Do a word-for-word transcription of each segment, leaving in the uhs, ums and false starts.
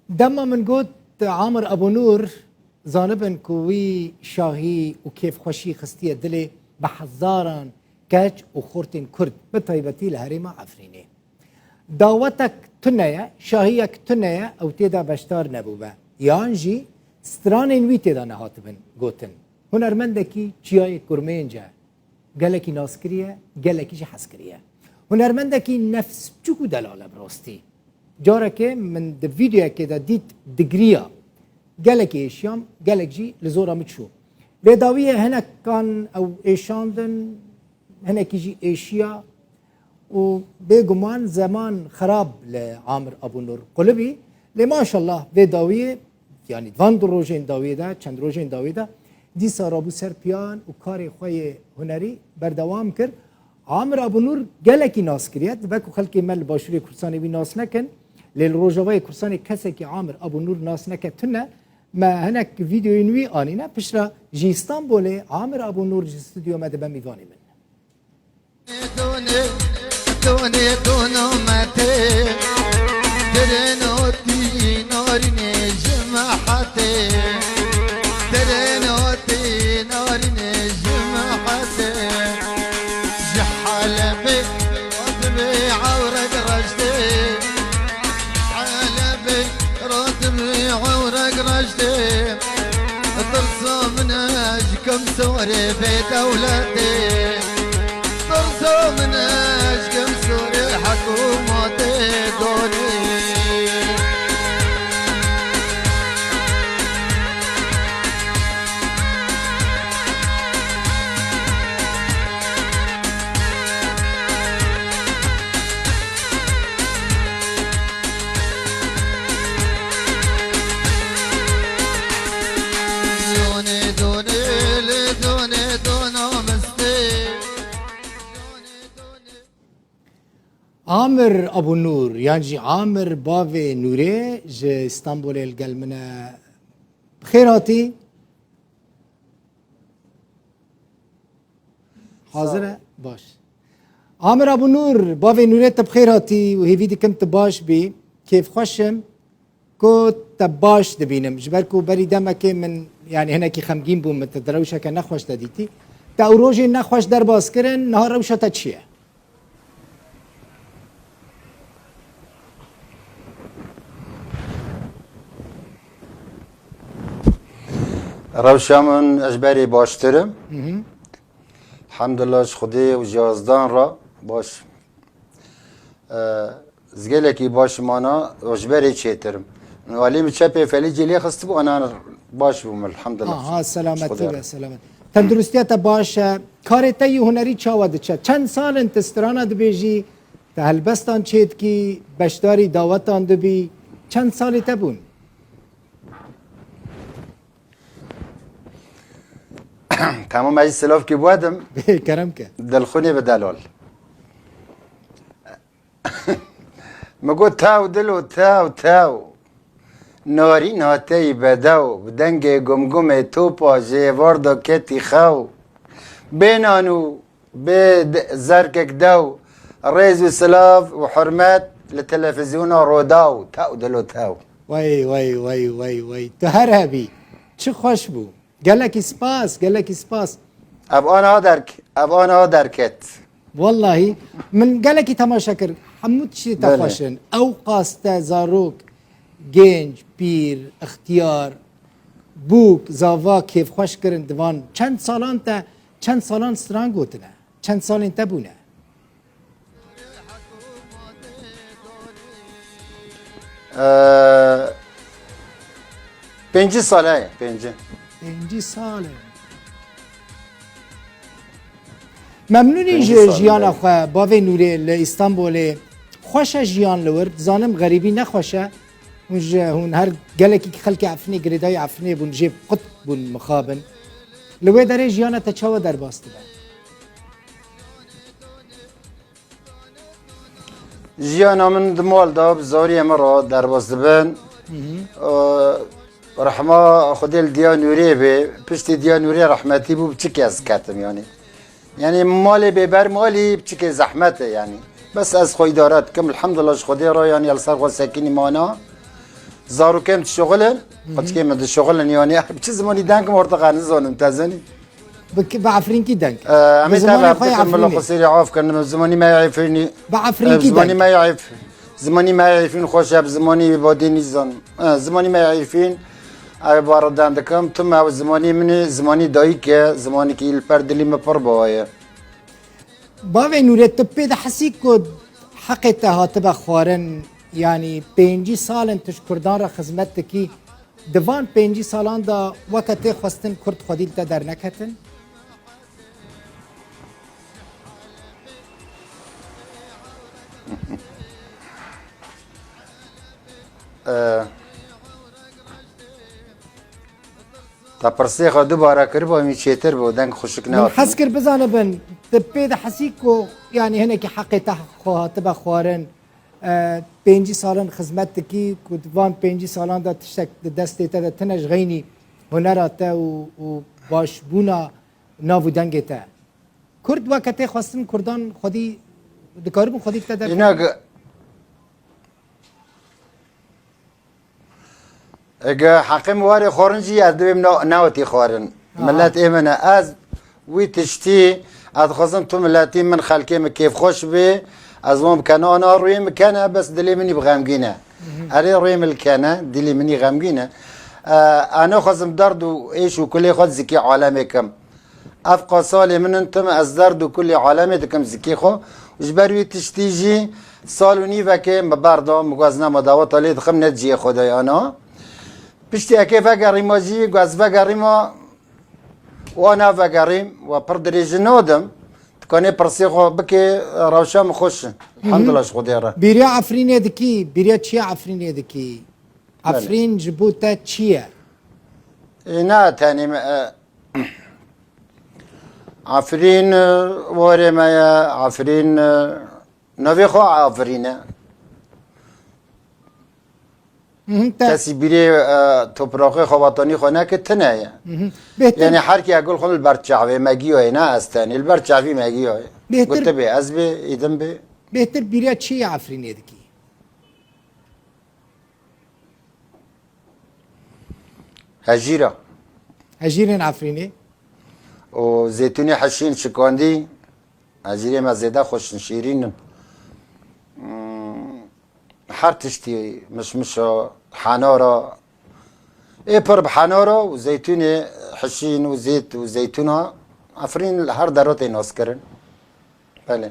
Dema min got Amir Ebûnûr, zanibin ku wî şahî û kêfxweşî xistiye dilê bi hezaran keç û xortên Kurd, bi taybetî li herêma Efrînê. Dawetek tune ye, şahiyek tune ye, ew tê de beşdar nebûbe. Yan jî stranên wî tê de nehatibin gotin. Hunermendekî çiyayê kurmênc e. Gelekî nas kiriye, gelekî jî hez kiriye. Hunermendekî nefs biçûk û delal e bi rastî. Carekê min di vîdeoyekê de dît digiriya. Gelekî êşiyam, gelek jî li zora min çû. Vê dawiyê hinekan ew êşandin, hinekî jî êşiya û bêguman zeman xerab li Amir Ebûnûr qulibî. Lê maşallah vê dawiyê, yanî van du rojên dawiyê de, çend rojên dawiyê de dîsa rabû ser piyan û karê xwe yê hunerî berdewam kir. Amir Ebûnûr gelekî nas kiriye. Dibe ku xelkê me li Başûrê Kurdistanê wî nas nekin, lê li Rojavayê Kurdistanê kesekî Amir Ebûnûr nas neke tune. Me hinek vîdeoyên wî anîne. Piştre ji Îstanbulê Amir Ebûnûr ji stûdyo me dibe mîvanê min. Done, done, dono mete, dereno ti narine jemahate, dereno ti narine jemahate, ji Halebe rotbe awrek raşte, Halebe rotbe awrek raşte. Tirsa min e ji Kemsorê bê dewletê. Tirsa min e ji Kemsorê hikûmetê donê. Amir Abu Nur, yan jî Amir Bavê Nûrê ji Stenbolê li gel min e. Bi xêr hatî. Hazir e? Baş. Amir Abu Nur, Bavê Nûrê, tu bi xêr hatî û hêvî dikim tu baş bî. Kêfxweş im ku te baş dibînim. Ji ber ku berî demekê min, yanî hinekî xemgîn bûm, min te di rewşeke nexweş de dîtî. Te ew rojên nexweş derbas kirin, niha rewşa te çi ye? Rewşa min ez ji berê baştir im. Hı hı. Elhamdulillah ji Xwedê û ji Yazdan re baş. E, ez gelekî baş mana, ji berê çêtir im. Alî min çepê felîcî lê xistibû, anan baş bûm, elhamdulillah. Aha, selametî be, selamet. Tenduristiya te baş e. Karê te yî hunerî çawa diçe? Çend sal in tu strana dibêjî, tu helbestan çêdikî, beşdarî dawetan dibî? Çend salê te bûn? Tamam, ez jî silavkî bi we dim. Kerem ke. Dilxwînê bi delal. Min got, tew dilo, tew, tew. Narîn hateyî bedew, bi dengê gumgumê topa ji êvar de ketî xew. Bê nan û bê de-, zerkek dew, rêz û silav û hurmet li televîzyona Rodaw, tew dilo tew. Wey, wey, wey, wey, wey. Tu her hebî. Çi xweş bû. Gelekî spas, gelekî spas. Ev ana derk, ev ana derket. Wellahî, min gelekî temaşe kir. Hemû tiştê te Belê. Xweş in. Ew qas te zarok, genc, pîr, ixtiyar, bûk, zava kêfxweş kirin divan. Çend salan te, çend salan stran gotine? Çend salên te bûne? Ee, pêncî sal heye, pêncî. Pêncî sal e. Memnûnî Pêncî ji sal jiyana heye. Xwe, bavê Nûrê li Îstanbolê. Xweş e jiyan li wir, dizanim xerîbî nexweş e. Hûn ji, hûn her gelekî xelkê Efrînê girêdayî Efrînê bûn, jê qut bûn, mixabin. Li wê derê jiyana te çawa derbas dibe? Jiyana min di mal de bi zariyê min re derbas dibin. Hı hı. Ee, rehma Xwedê li Diya Nûrê be. Piştî Diya Nûrê rehmetî bû, biçikê ez ketim yanî. Yanî malê bêber malî biçikê zehmet e yanî. Bes ez xwe îdare dikim, elhamdulillah ji Xwedê re yanî li ser xwe sekinî mana. Zarokên dişuxulin, qeçkê min dişuxulin, yanî çi zimanî deng kim ortaqa nizanim, te zanî. Bi ki-, bi Efrînkî deng. Ee, em Bi ê zimanê tevaf xwe yê dikin, Bila Efrînê. Xwesêrî af kin, zimanî me yê Efrînî. Bi Efrînkî Ee, zimanî deng. me yê Ef-, zimanî me yê Efrîn xweş e, bi zimanî badê nîzan. Ee, zimanî me yê Efrîn, ew ê baradan dikim, tim ew zimanî min e, zimanî dayik e, zimanîkî li per dilî min pir bawa ye. Bavê Nûrê, tu pê dihesî ku heqê te hatibe xwarin, yanî pêncî sal in tu ji Kurdan re xizmet dikî, di van pêncî salan de weke tê xwestin Kurd xwedî li te derneketin? Ee, Te pirsê xwe dubare kiribû, em ê çêtir bû, deng xweşik Min nehatin. hez kir bizanibin, tu pê dihesî ku, yanî hinekî heqê te xwe hatibe xwarin, e, pêncî salin xizmet dikî, ku di van pêncî salan de tiştek di destê te de tune ji xeynî hunera te û, û başbûna nav û dengê te. Kurd weke tê xwestin Kurdan xwedî, dikaribin xwedî te derxin? Îna ge-, Ege heqê min warê xwarin jî ez divêm ne-, newetî xwarin. Aha. Milet ê min e. Ez wî tiştî, ez dixwazim tu miletî min, xelkê min kêfxweş bê. Ez wan bikene, ana rûyê min kene, bes dilê min î bi xemgîn e. Mhm. Erê rûyê min li kene, dilê min î xemgîn e. E, ez naxwazim derd û êş û kulê xwe zikê alemê kim. Ev qasalê min in tim, ez derd û kulê alemê dikim zikê xwe. Ji ber wî tiştî jî sal û nîvekê min berda, min got ez nema daweta lê dixim, ne ciyê xwe de yana. Piştî eke vegerîma jî, got ez vegerîma û ana vegerîm, we pir dirêjî nadim. Dikanê pirsê xwe bikê, rewşa min xweş in. Elhamdulillah ji Xwedê re. Bîriya Efrînê dikî, bîriya çiya Efrînê dikî? Belê. Efrîn ji bo te çi ye? Ê, ne tenê me, e, Efrîn, e, warê me ye, Efrîn, e, navê xwe Efrîn e. Mhm, te- Kesî bîrê, e, topraqê xwe, wetanî xwe neke, tune ye. Mhm. Bêhtir- Yanî her kî gul xwe li ber çavê me giyoyê, ne ez tenê, li ber çavî me giyoyê. Bêhtir- Gote bê, ez bê, îdim bê. Bêhtir bîriya çi ye Efrînê dikî? Hejîra. Hejîrên Efrînê. Û zeytûnê hişîn şikandî. Hejîrê me zêde xweş in, şîrîn in. Hmm, her tiştî, mişmişa, henara. Ê pir bi henara û zeytûnê hişîn û zêt û zeytûna Efrîn li her dera tê naskirin. Belê.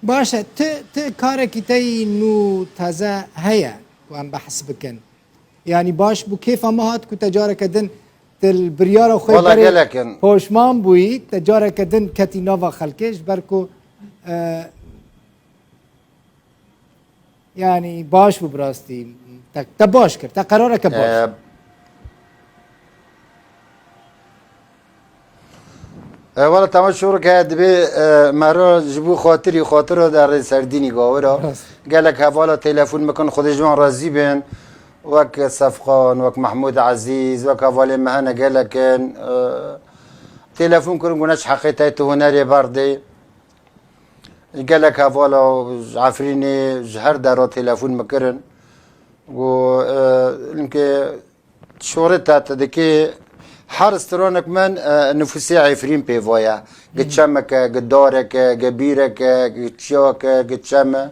Baş e, ti, ti karekî te yî nû taze heye ku em behs bikin? Yanî baş bû, kêfa me hat ku te careke din, ti li biryara xwe Wala berê gelek in. Poşman bûyî, te careke din ketî nava xelkê, ji ber ku, e, yanî baş bû bi rastî. Te, te baş kir, te qerareke baş. E, E, wela tema şorek heye, dibê, e, me re ji bo xatirî, xatira derê serdînî gawira. Rast. Gelek hevala telefon bikin, Xwedê ji wan razî bin. Wek Sefqan, wek Mehmûd Ezîz, wek hevalê me hene gelek in. E, telefon kirin, got ne ji heqê te tu hunerê berdê. Gelek hevala ji Efrînê, ji her dera telefon min kirin. Got, e, linke Şorê te, te dikê her stranek min, e, nifûsê Efrîn pê va ye. Gi çemeke, gi dareke, gi bîreke, gi çiyake, gi çeme.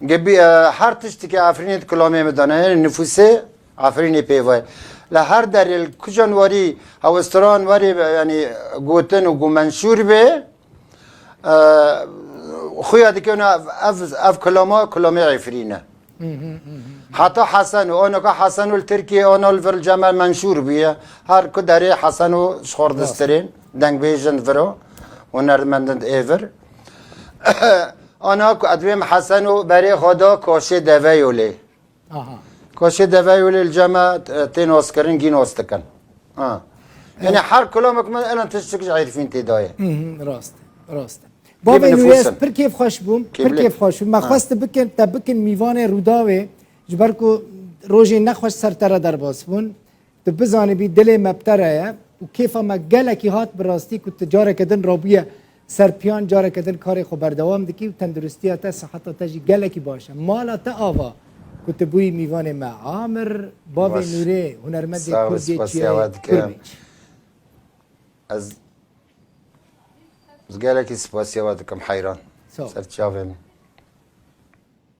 Gi bî-, e, her tiştekê Efrînê di kilamê min de ne. Yanî nifûsê Efrînê pê va ye. Li her derê, li kucan warî, hewe stran warî, yanî gotin û got menşûr bê, E, xuya dike ev, ev, ev kilama, kilamê Efrîn e. Heta Hesen û, ona ka Hesen û li Tirkiyê, ona li vir li cem me menşûr bûye. Her ku derê Hesen û ji xwe Rast. Distirên, dengbêjin vir û hunermendin ê vir. Ana ku edwêm Hesen û berê xwe da Koşê Deveyolê. Aha. Koşê Deveyolê li cem me, e, tê naskirin, gî nas dikin. Ha. Yanî her kilamek me elen tiştek ji Efrîn tê dayê. Hı hı, rast, rast. Bavê Nûrê, ez pir kêf xweş bûm, pir kêf xweş bûm. Me xwest bikin, te bikin mîvanê Rûdawê, ji ber ku rojê nexweş ser te re derbas bûn. Tu bizanibî dilê me bi te re ye û kêfa me gelekî hat bi rastî ku tu careke din rabûye ser piyan, careke din karê xwe berdewam dikî û tenduristiya te, siheta te jî gelekî baş e. Mala te ava, ku tu bûyî mîvanê me. Amir, bavê Baş. Nûrê, hunermendê Sağ ol, Kurd yê spasiya we çiyayê dikim. Kurmêç. Ez gelekî spasiya we dikim heyran. Sağ ol. Ser çavê min.